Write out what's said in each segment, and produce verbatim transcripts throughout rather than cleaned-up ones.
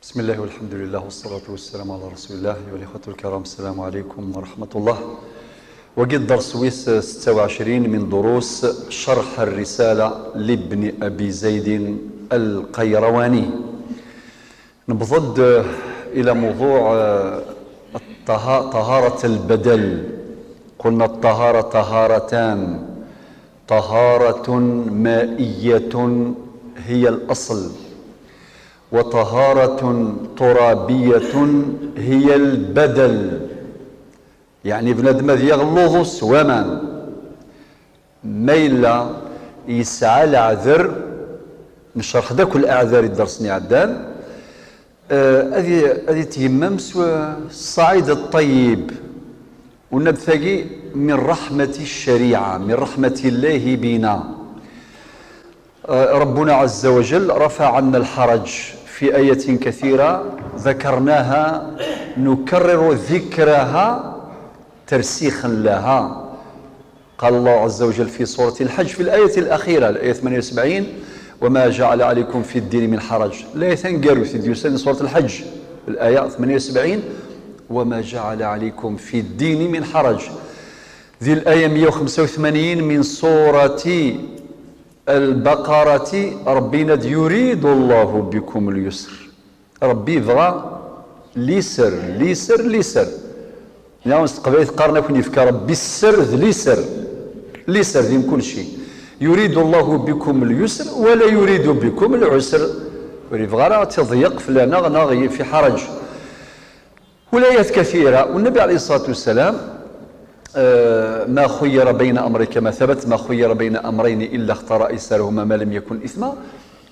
بسم الله والحمد لله والصلاة والسلام على رسول الله. أيها الإخوة الكرام، السلام عليكم ورحمة الله. Wagi d dders wis ستة وعشرين من دروس شرح الرسالة لابن أبي زيد القيرواني. نبضد إلى موضوع الطها-، طهارة البدل. قلنا الطهارة طهارتان، طهارة مائية هي الأصل، وطهارة ترابية هي البدل. يعني بنادم هذا يغلظ سوامان، ما إلا يسعى العذر، نشرح ذاك الأعذار الدرس نعدان، آه، هذه، هذه تيمم سو-، الصعيد الطيب. والنبتغي من رحمة الشريعة، من رحمة الله بنا. آه، ربنا عز وجل رفع عنا الحرج في آية كثيرة ذكرناها، نكرر ذكرها ترسيخا لها. قال الله عز وجل في سورة الحج في الآية الأخيرة، الآية ثمانية وسبعين: "وما جعل عليكم في الدين من حرج". الآية تنقرو في ديوسان سورة الحج، الآية ثمانية وسبعين: "وما جعل عليكم في الدين من حرج". ذي الآية مية وخمسة وثمانين من سورة البقرة، ربنا يريد الله بكم اليسر. ربي يبغى اليسر، اليسر، اليسر. نعم، تقبل تقارن كون يفكى ربي السر ذ اليسر. اليسر ذي كل شيء. يريد الله بكم اليسر ولا يريد بكم العسر. ولي بغى راه تضيق فلانا غنا في حرج. ولايات كثيرة، والنبي عليه الصلاة والسلام، آه، ما خير بين أمر، كما ثبت: "ما خير بين أمرين إلا اختار أيسرهما ما لم يكن إثما".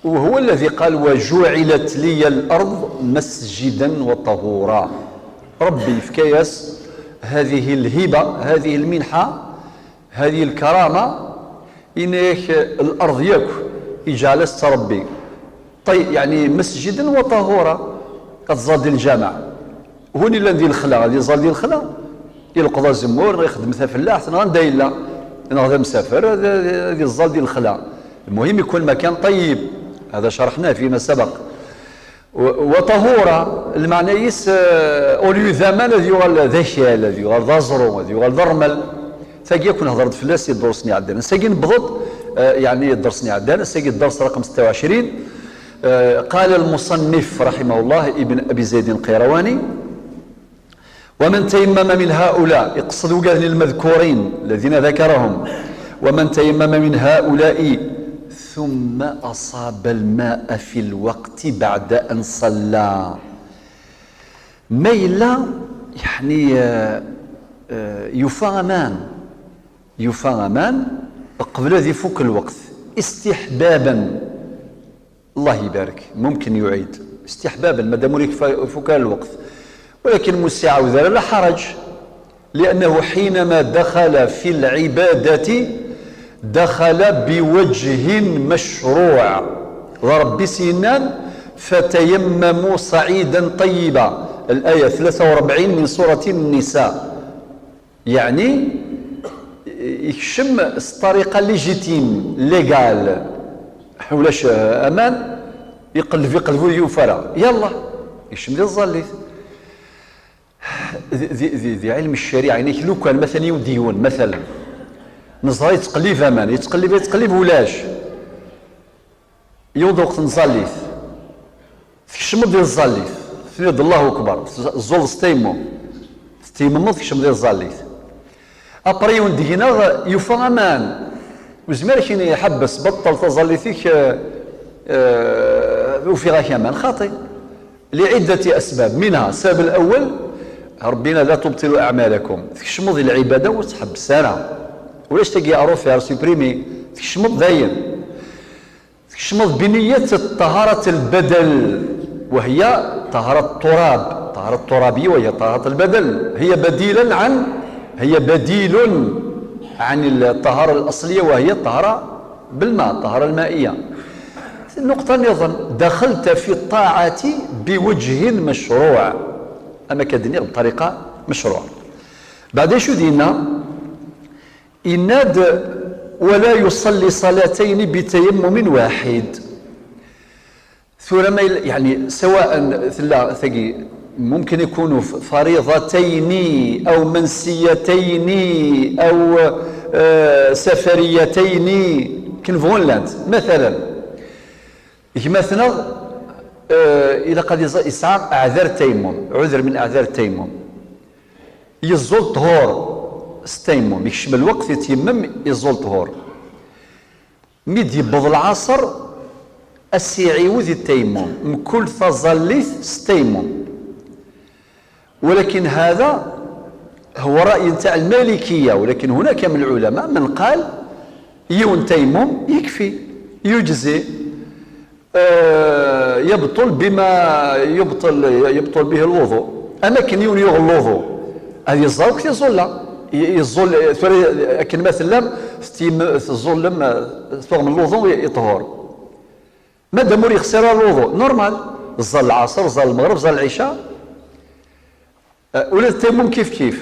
وهو الذي قال: "وجعلت لي الأرض مسجدا وطهورا". ربي في كياس هذه الهبة، هذه المنحة، هذه الكرامة، إنك الأرض ياك يجعل ربي طي-، يعني مسجدا وطهورا، كتزاد الجامع. هوني لان ديال الخلا، غادي يزال ديال الخلا، يلقض الزمور، يخدم ثا فلاح، نغا ندا يلا، نغا ذا مسافر، هذا، هذه الزال ديال الخلا. المهم يكون مكان طيب، هذا شرحناه فيما سبق. و-، وطهورة، المعنى يس، آه، أوليو ذامان هذا يغال ذا شال، هذا يغال ذا زرو، هذا يغال ذا الرمل. ثاقي كون هضرت فلاس الدرس نعدل. نساقي نبضت، آه، يعني الدرس نعدل، نساقي الدرس رقم ستة وعشرين. آه، قال المصنف رحمه الله ابن أبي زيد القيرواني: "ومن تيمم من هؤلاء"، يقصد وقال المذكورين الذين ذكرهم، "ومن تيمم من هؤلاء ثم أصاب الماء في الوقت بعد أن صلى". ما إلا، يعني، آه، آه، يفا أمان، يفا أمان قبل ذي فوك الوقت، استحبابا. الله يبارك، ممكن يعيد استحبابا مادام وليك فا-، فوق الوقت، ولكن موسع وذر لا حرج، لأنه حينما دخل في العبادة دخل بوجه مشروع. وربي سينان: "فتيمموا صعيدا طيبا"، الآية ثلاثة وأربعين من سورة النساء. يعني يكشم الطريقة ليجيتيم، ليغال، ولاش أمان، يقلب، يقلبو يوفرا، يلا، يكشم دي الزاليت. ذي، ذي، ذي، ذي علم الشريعة، يعني لو كان مثلًا يوديون، مثلًا، نزار يتقلب أمان، يتقلب، يتقلب ولاش. يوض وقت نزاليت. تكشمض دي الزاليت. تنيض الله أكبر. زول ستيمو. ستيمو تكشمض دي الزاليت. أبري وندقينا يفا أمان. وزمير كين يحبس، بطل تزاليتك، آه، آه، وفي غاك أمان. خاطي. لعدة أسباب، منها السبب الأول: "ربنا لا تبطلوا أعمالكم". تكشمض العبادة وتحبس أنا. ولاش تجي أروفير سوبريمي؟ تكشمض دايم. تكشمض بنية طهارة البدل، وهي طهارة التراب، طهارة الترابية وهي طهارة البدل، هي بديلا عن، هي بديل عن الطهارة الأصلية وهي الطهارة بالماء، الطهارة المائية. النقطة نظن: "دخلت في الطاعة بوجه مشروع". أما كدنيغ بطريقة مشروع. بعد شو دينا؟ إناد: "ولا يصلي صلاتين بتيمم واحد". Tura ma yella, يعني سواء tella tagi ممكن يكونوا ف-، فريضتين أو منسيتين أو, آه، سفريتين, كنبغون لانت. مثلا, gma-tneɣ, آه، إلا قد يز-، يسعى أعذار التيمم, عذر من أعذار التيمم, yeẓẓul ṭhur s التيمم, يكشم الوقت يتيمم, yeẓẓul ṭhur. Mi d-yewweḍ lɛaṣer, a s-iɛiwed i التيمم, mkul taẓallit s التيمم. ولكن هذا هو رأي نتاع المالكية, ولكن هناك من العلماء من قال yiwen تيمم يكفي, يجزي, آه، يبطل بما يبطل, يبطل به الوضوء. Am akken yiwen yuɣ luḍu, ad yeẓẓal akk tiẓulla. Y-, yeẓẓul, tura akken ma tellam, tettiyem-, teẓẓullem, eh, tuɣem luḍu i, i ṭhur. Madam ur yexṣir ara luḍu, normal. Ẓẓal lɛaṣer, ẓẓal lmeɣreb, ẓẓal lɛica. Eh, ula d tayammum kif kif.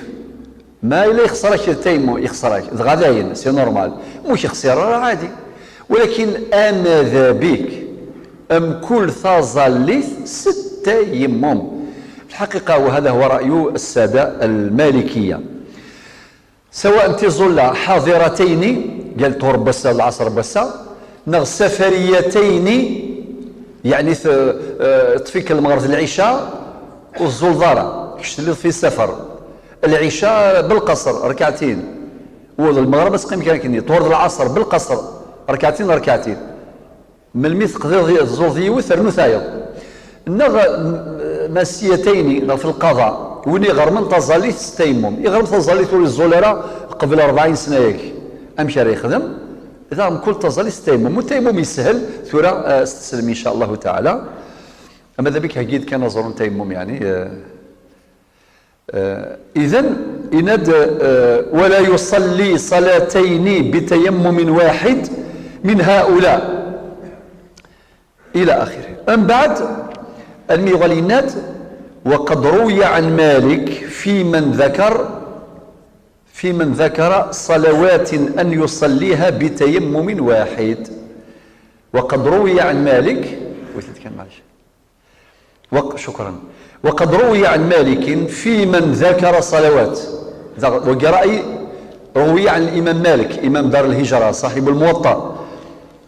Ma yella yexṣer-ak tayammum, yexṣer-ak. Dɣa dayen, c'est normal. Mu k-yexṣir ara, ɛadi. ولكن أنا ذا بك, mkul taẓallit s التيمم. في الحقيقة وهذا هو رأي السادة المالكية. سواء tiẓulla حاضرتين, قال ṭhur n wass-a, lɛaṣer n wass-a, neɣ سفريتين, يعني ت-, eh, ṭṭef-ik lmeɣreb d lɛica, ur tẓulleḍ ara, kečč telliḍ في سفر. Lɛica بالقصر, ركعتين. U d lmeɣreb ad teqqim kan akkenni. Ṭhur d lɛaṣer بالقصر, ركعتين ركعتين. Melmi teqḍiḍ, tẓulleḍ yiwet, rnu tayeḍ. Neɣ, m-, مسيتين, neɣ في القضاء. Win iɣermen taẓallit s التيمم. Iɣerm taẓallit ur iẓul ara qbel rebɛin sna yak. Amek ara yexdem? Daɣ mkul taẓallit s التيمم. والتيمم yeshel, tura, eh, s teslem, إن شاء الله تعالى. Ama d abik heggi-d kan aẓru n التيمم, يعني, eh, Eh, إذن, yenna-d, eh, ولا يصلي صلاتين بتيمم واحد من هؤلاء إلى آخره. Mbeɛd, almi yuɣal yenna-d, وقد روي عن مالك في من ذكر, في من ذكر صلوات أن يصليها بتيمم واحد. وقد روي عن مالك, وثيت كان, معلش. وق-، شكرا. وقد روي عن مالك في من ذكر صلوات. Daɣ, wagi ra'y روي عن الإمام مالك, إمام دار الهجرة, صاحب الموطأ.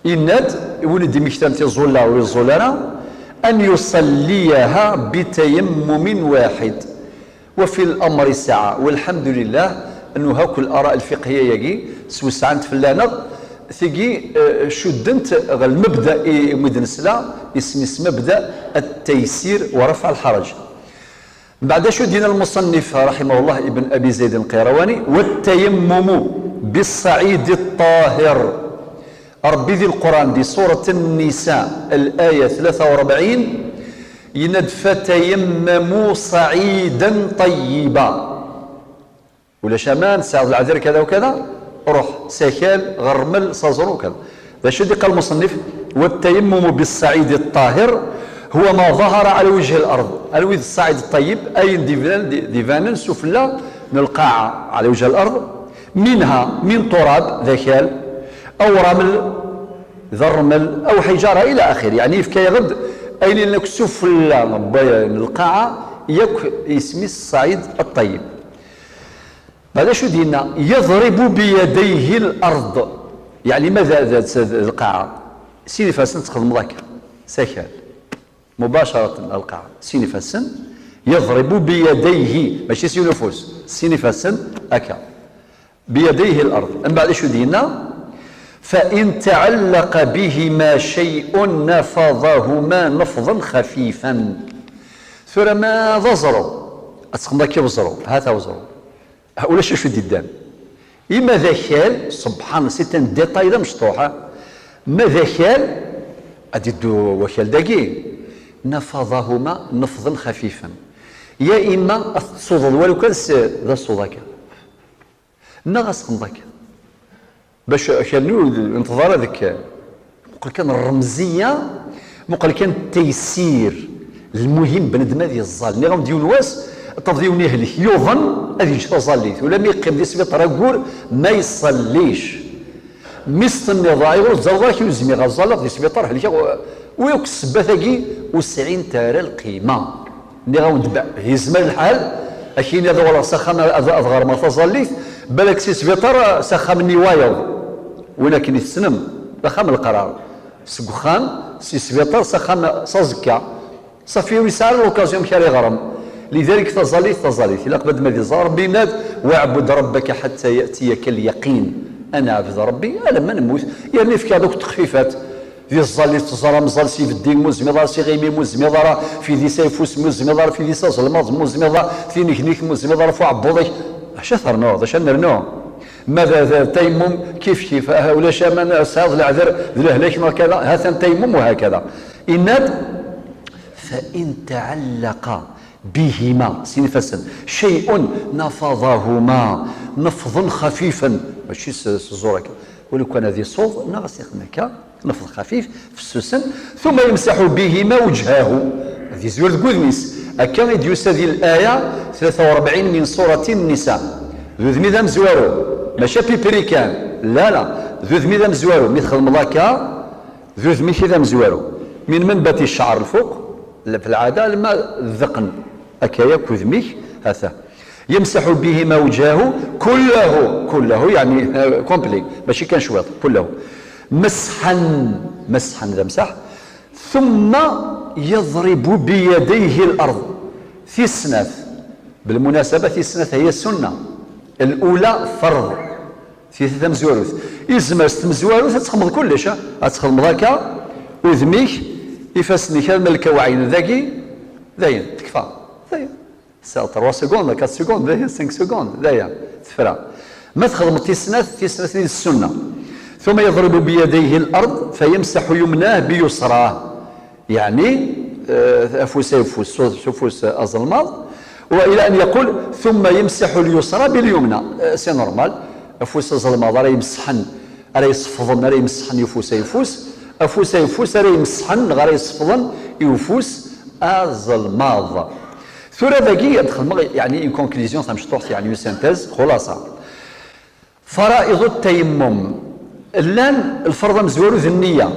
Yenna-d, win i d-imektan tiẓulla ur iẓul ara, أن يصليها بتيمم واحد. وفي الأمر سعة, والحمد لله أنه هاك الآراء الفقهية-agi swesɛent fell-aneɣ, tigi, eh, cuddent ɣer lmebda i, i d-nesla, isem-is مبدأ التيسير ورفع الحرج. Mbeɛd acu d-yenna المصنف رحمه الله ابن أبي زيد القيرواني: والتيمم بالصعيد الطاهر. Ṛebbi di Lquran, di surat Nnisa, laya tlata u ṛebɛin, yenna-d: فتيمموا صعيدا طيبا. Ulac aman, tesɛiḍ leɛder kada u kada, ruḥ s akal, ɣer rrmel, s aẓru, kada. D acu i d-iqqar lmuṣennif? والتيمم بالصعيد الطاهر هو ما ظهر على وجه الأرض. Anwa i d ṣṣaɛid ṭṭayyib? Ayen d-ibanen, d-, d-ibanen sufella n lqaɛa, على وجه الأرض. منها, من تراب, d akal, أو رمل, d rrmel, أو حجارة إلى آخره. يعني, yefka-yaɣ-d ayen yellan akk sufella n lqaɛa, yakk isem-is ṣṣaɛid ṭṭayyib. Mbeɛd acu d-yenna? يضرب بيديه الأرض. Yeɛni ma d, d, d, d lqaɛa, sin ifassen txedmeḍ akka, s akal, مباشرة lqaɛa, sin ifassen, يضرب بيديه, mačči s yiwen ufus, sin ifassen akka, بيديه الأرض. Mbeɛd acu d-yenna? فإن تعلق بهما شيء نفضهما نفضا خفيفا. Tura ma d aẓru, ad texdmeḍ akka i uẓru, hata uẓru. Ah, ulac acu d-iddan. Ima d akal, subḥan, c'est un détail d amecṭuḥ, ah. Ma d akal, ad iddu wakal dagi. نفضهما نفضا خفيفا. Ya ima ad tettuḍeḍ walu kan s, d asuḍ akka. Neɣ ad texdmeḍ akka. Bac akal-nni ur d-, ur neṭṭeḍ ara deg, muqel kan rremziya, muqel kan taysir. Lmuhim, bnadem ad yeẓẓal. Nniɣ-am-d yiwen wass, ṭṭaf d yiwen ihlek, yuḍen, ad yeǧǧ taẓallit. Ula mi yeqqim di sbiṭar aggur, ma yeṣṣallic. Mi s-tenniḍ, ayɣer ur teẓẓaleḍ ara, akken ur zmireɣ ad ẓẓaleɣ di sbiṭar, helkeɣ, u-, Wi akk ssebbat-agi ur sɛint ara lqima. Nniɣ-awen-d, ba, yezmer lḥal, ad k-yini ad uɣaleɣ s axxam ad, ad ɣermeɣ taẓallit, balak si sbiṭar s axxam-nni wayeḍ. Win akken i tessnem, d axxam n leqrar. Seg uxxam, si sbiṭar s axxam s aẓekka. Safi ur yesɛi ara l'occasion amek ara iɣrem. Lidalik taẓallit, taẓallit. Ilaq bad ma d iẓra Rebbi yenna-d, "Waɛbud rabbaka ḥatta ya'tiyaka l-yaqin." Ad neɛbed Rebbi alamma nemmut. Yerna yefka-d akk texfifat. Di tẓallit teẓra amẓal s ibeddi, mu zmiḍ ara s iɣimi, mu zmiḍ ara f idis ayeffus, mu zmiḍ ara f idis azelmaḍ, mu zmiḍ ara tinegnik, mu zmiḍ ara f uɛebbuḍ-ik. Acu ad ternuḍ? Acu ad nernu? Ma d, d tayammum, kif kif. Ah, ulac aman, tesɛiḍ leɛder d lehlak neɣ kada, ha-t-an tayammum u hakada. Yenna-d, "Fa in tɛallaqa bihima", sin ifassen, "cay'un nafadahuma", nefḍen xafifen, mačči s, s ẓẓur akka. Ulukan ad isuḍ, neɣ ad s-ixdem akka, nefḍ xafif, fessusen, "thumma yamsaḥu bihima wejhahu", ad yezwir deg wudem-is. Akka i d-yusa di laya tlata u rebɛin min surati Nnisa. D udem-i d amezwaru, mačči apipri kan, la, la, d udem-i d amezwaru. Mi txedmeḍ akka, d udem-ik i d amezwaru. Min menbati cceɛr lfuq, la, fi lɛada, alma d ddeqn. Akka yakk udem-ik, ha-t-a. "Yamsaḥu bihima wejhahu kullahu", kullahu, yeɛni, eh, complet, mačči kan cwiṭ, kullahu. "Mesḥan", mesḥan d amsaḥ. "Thumma yadribu biyadayhi al-ard." Tis snat, belmunasaba, tis snat hiya sunna. Al-ula farḍ. Tiyita tamezwarut. Izmer s tmezwarut ad txedmeḍ kullec, ha? Ad txedmeḍ akka, udem-ik, ifassen-ik, alma lkawɛin, dagi, dayen, tekfa. Dayen. Tesɛiḍ trois secondes, quatre secondes, dayen, cinq secondes, dayen, tefra. Ma txedmeḍ tis snat, tis snat-nni d ssunna. "Thumma yadribu biyadayhi al-ard, fa yamsaḥu yumnah bi yusrah." Yeɛni, eh, afus ayeffus s, s ufus azelmaḍ, wa ila an yaqul, "Thumma yamsaḥu al-yusra bil-yumna." Eh, c'est normal. Afus azelmaḍ ara imesḥen, ara yesefḍen, ara imesḥen i ufus ayeffus. Afus ayeffus ara imesḥen neɣ ara yesefḍen i ufus azelmaḍ. Tura dagi ad xedmeɣ, yeɛni, une conclusion tamecṭuḥt, yeɛni une synthèse, xulaṣa. Fara'iḍu tayammum. Llan lferḍ amezwaru d nniya.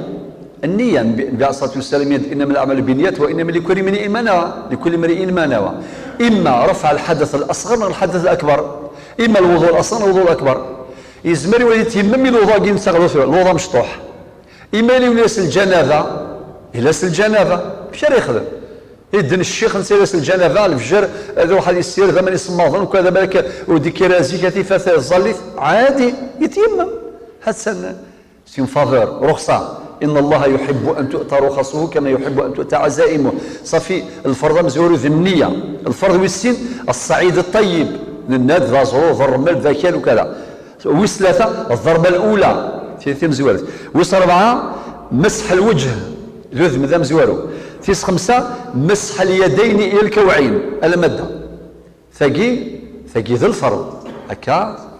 Nniya, Nnbi, Nnbi alayhi ṣṣalatu wassalam yenna-d, "Innama l-a'malu binniyat wa innama likulli mri'in ma nawa." Likulli mri'in ma nawa. Imma rafɛ lḥadath al-asɣar neɣ lḥadath al-akbar. Imma lwuḍu al-asɣar neɣ lwuḍu al-akbar. Yezmer i wali yetyammem i lwuḍu-agi netta ɣer lwuḍu amecṭuḥ. Imma yella s lǧanaba, yella s lǧanaba. Amek ara yexdem? Idden ccix netta yella s lǧanaba, lefjer, ad iruḥ ad yessired aman isemmaḍen, ukad abalak ur d-ikkir ara zik, ad t-ifat ẓẓallit, ɛadi, yetyammem. Ha-tt-an, c'est une faveur, ruxṣa. Inna Allaha yuḥibbu an tu'ta ruxasuhu kama yuḥibbu an tu'ta ɛazaimuh. Ṣafi, lferḍ amezwaru d nniya. Lferḍ wis sin, ṣṣaɛid ṭṭayyib. Nenna-d d aẓru, d ṛṛmel, d akal, ukada. Wis tlata, ḍḍerba l-ula, ti, timezwarut. Wis ṛebɛa, mesḥ lwejh, d udem d amezwaru. Tis xemsa, mesḥ lyadayni ila lkawɛin, alamma d da. Tagi, tagi d lferḍ. Akka.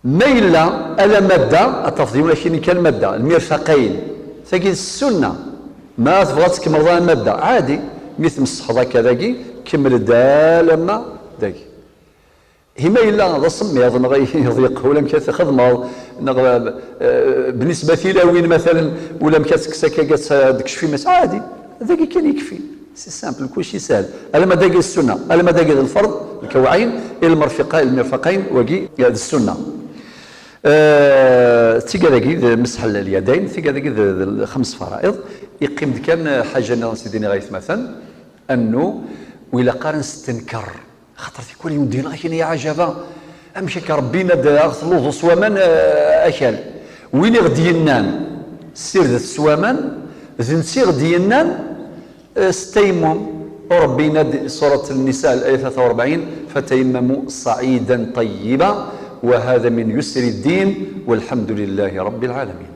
Ma yella alamma d da, ad tafeḍ yiwen akini kan alamma d da, lmirfaqayn. Tagi d ssunna. Ma tebɣa ad tkemmleḍ alamma d da, ɛadi. Mi tmesḥeḍ akka dagi, kemmel-d alamma dagi. Ima yella d asemmiḍ neɣ iḍ yeqq, ula amek ad t-txedmeḍ, neɣ, eh, bnisba tilawin, matalan, ula amek ad tekkes akka, ad tekcef imas, ɛadi, dagi kan yekfi. C'est simple, kulci yeshel. Alamma dagi d ssunna, alamma dagi d lferḍ, lkawɛin, i lmerfiqa, i lmirfaqayn, wagi, eh, d ssunna. Eh, d tigad-agi d mesḥ lyadayn, tigad-agi d, d xems fara'iḍ, yeqqim-d kan, eh, ḥaǧa nniḍen s i d-iniɣ aytmaten, annu, ur ilaq ara nestenker. Axaṭer tikwal yemdin ɣer-k ini, ya ɛajaba, amek akka Ṛebbi yenna-d ad ɣ-telluḍ s waman, eh, akal? Win i ɣ-d-yennan, "Ssirdet s waman", d netta i ɣ-d-yennan, eh, "S tayammum". U Ṛebbi yenna-d, Surat Nisa, al-aya tlata u ṛebɛin, "Fatayammamu ṣaɛidan ṭayyiba, wa hada min yusri ddin, walḥamdu lillahi Ṛebbil ɛalamin."